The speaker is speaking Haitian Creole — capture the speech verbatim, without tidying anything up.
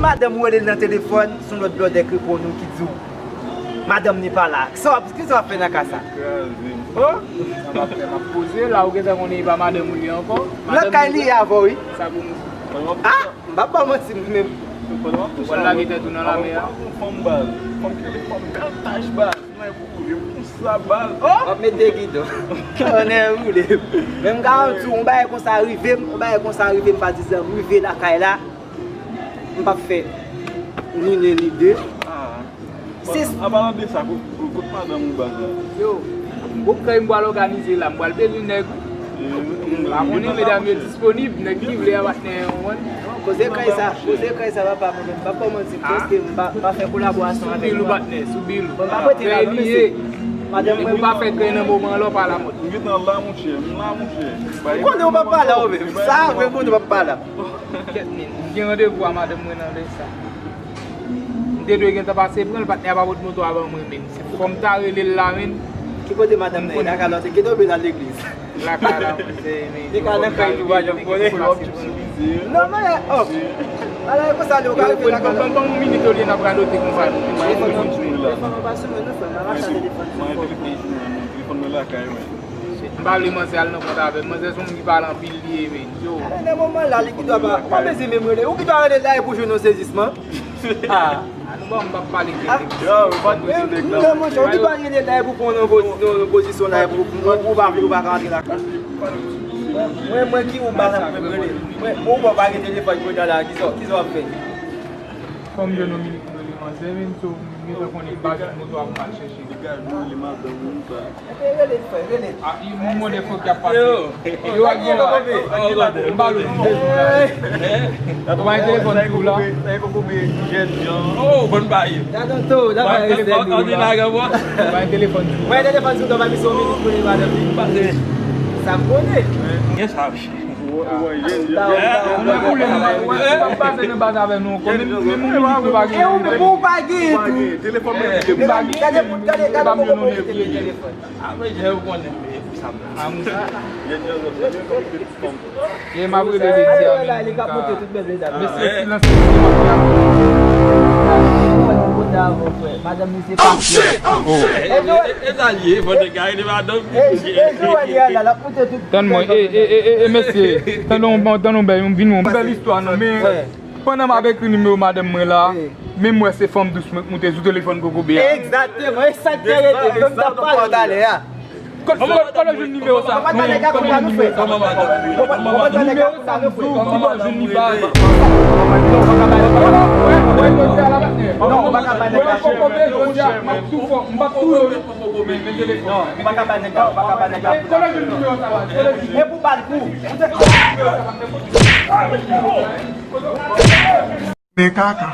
Madanm ou rele l nan telefòn, se yon lòt blòdè k reponn ou ki di w, madanm ni pa la. Sa w ap, kisa w ap fè nan ka sa? Kraze m. Oh! Sa m ap fè, m ap poze la, ou gentan konnen e pa madanm ou li ankò. Nan kay li ye avè w, wi. Sa pou nou. Ah! M p ap ba w manti, m menm. Ou pral lage tèt ou nan lamè a. Fanm baz. Fanm ki rele fanm bèl tach baz. Mwen pou ou, konsa baz. Oh! W ap met de gidon. Tonnè boule. Men m garanti w, yon bagay konsa rive m, yon bagay konsa rive m, patizan, m rive lakay la. M p ap fè ni nen ni de. Ah. An palan de sa, kot, kot madanm ou baz la? Yo, gwoup kèy m pral òganize la, m pral bezwen nèg. M pa konnen medam yo disponib, nèg ki vle a patnè yo, w konprann? Koze kèy sa, koze kèy sa papa, mwen menm, m p ap ba w manti, paske m pa, m pa fè kolaborasyon avèk yo. Sou bil ou patnè, sou bil ou. Bon, m pa prete la non, mesye. Madanm mwen pa fè kèy nan moman an, lè w pa la mòd. M gentan la, monchè, m la, monchè. M konnen w p ap pa la ou menm. Sa vre, m konnen w p ap pa la. Kèt men, m gen randevou a madanm mwen nan lè sa. M te dwe gentan pase pran l, patnè a pa pot moto a ban mwen, men. Se fò m ta rele l la, men. Ki kote madanm nan ye? Lakay la, se kite w vin al legliz. Lakay la, men, se, men. Li ka nan kay li, w pa janm konnen. Non, men, oh. Ala, e konsa, li, ou ka rive lakay la. Ban, ban, ban, yon minit, olye n ap radote konsa. Telefòn nan, telefòn nan pa sou mwen, non, frè m, pa mache a telefòn. Mwen, telefòn sou mwen, non, telefòn mwen lakay mwen. M pa vle manzè al nan kont avè m. Manzè se yon moun ki pale anpil li ye, men. Yo. Nan moman la, li ki dwa pa, ou pa bezwen menm rele. Ou ki dwa rele la e pou jwenn yon sezisman. Ah. Ah, nou ba m p ap pale kèk. Yo, ou pa t bezwen nèg la. Non, monchè, ou ki dwa rele la e pou pran yon pozi-, yon, yon pozisyon la e pou, pou, pou pa vle ou pa ka antre lakay. Mwen, mwen ki ou ba nan mwen rele. Mwen, bon, ou pa gen telefòn kounye a la, kisa, kisa w ap fè? Fanm yo nan minit pou rele manzè, men, so, m gentan konnen baz moto a pou m al chèche. Degaj nou, rele madanm ou, sa. Epi rele l, frè, rele l. Ah, yon mòde fòk y ap pase. Yo. Yo, ak gen la. M pa lou, m bezwen la. Ou pa gen telefòn sou ou la? Sa e poko byen jèn jan. Oh, bon bagay. Gade to, la pa gen telefòn, ou pa gen telefòn sou ou. Mwen telefòn sou ou, pa misyon minit pou li madanm li. Sa m konnen. Gen sa, wi. Ou wè, ou wè, jèn, jèn. Ou wè, ou wè, ou wè, ou pa pase nan baz avè nou ankò. Menm, menm yon minit nou pa gen. E ou menm, ou pa gen tou. Telefòn mwen, gade, gade, gade kòman ou mete telefòn. Ah, men, jan ou konnen, men, pou sa m nan. Ah, mousa. Ye, m ap rele Lady a, men, li ka monte tout bèl medam. Mesye, silans, mesye, m ap rele. Madanm li se pa. Oh, shit! Oh, shit! E sa l ye, fò te ka rele madanm. E, e, Joel, li la, l ap monte tout. Tann mwen, e, e, e, e, e, mesye, tann yon, tann yon bèl, yon vin yon bèl istwa, non, men. Pandan m ap ekri nimewo madanm mwen la, men m wè se fanm dous mwen k moute sou telefòn kokobe a. Egzakteman, e sa k te rete, m t ap pale talè a. Kote, kote, kote w jwenn nimewo sa? Kote w jwenn nimewo sa? Nimewo sa m di w, kote w jwenn li baz? Wè, wè, jodi a la, patnè. Wè, kokobe, jodi a, m ap tou fò, m p ap tou yo, men, men telefòn. Non, ou pa ka bay nèg la, ou pa ka bay nèg la. Kote w jwenn nimewo sa, baz? Kote w jwenn? E pou bal kou. Men kaka.